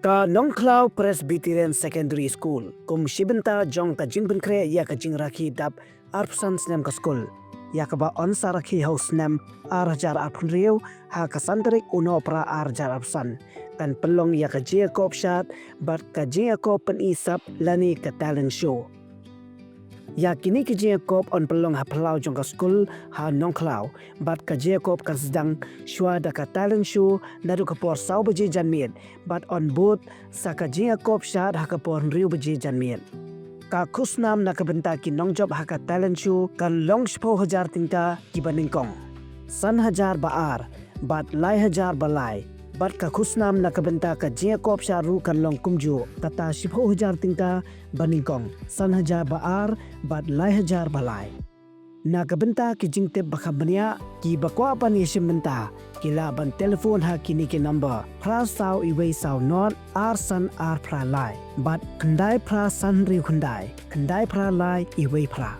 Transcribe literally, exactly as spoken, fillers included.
Ka Nongkhlaw Presbyterian Secondary School, kum shi bynta jong ka jingpynkhreh ïa ka jingrakhe dap arphew san snem ka skul, ïa kaba yn sa rakhe ha u snem ar hajar arphew hynriew ha ka san tarik u Nohprah ar hajar arphew san, kan pynlong ïa ka jingïakob shad bad ka jingïakob pyni sap lane ka talent show. Ïa kine ki jingïakob yn pynlong ha phyllaw jong ka skul ha Nongkhlaw, bad ka jingïakob kan sdang shuwa da ka talent show naduh ka por saw baje janmiet, bad yn bud sa ka jingïakob shad ha ka por hynriew baje janmiet. Ka khusnam na ka bynta ki nongjop ha ka talent show kan long shiphew hajar tyngka kiba nyngkong, san hajar ba ar, bad lai hajar ba lai. Bad ka khusnam na ka bynta ka jingïakob shad ruh kan long kumjuh, kata shiphew hajar tyngka ba nyngkong, san hajar ba ar, bad lai hajar ba lai. Na ka bynta ki jingtip ba kham bniah, kiba kwah ban ïashim bynta, ki lah ban telephone ha kine ki number: phra saw iwei saw nod, ar san ar phra lai, bad khyndai phra san hynriew khyndai, khyndai phra lai iwei phra.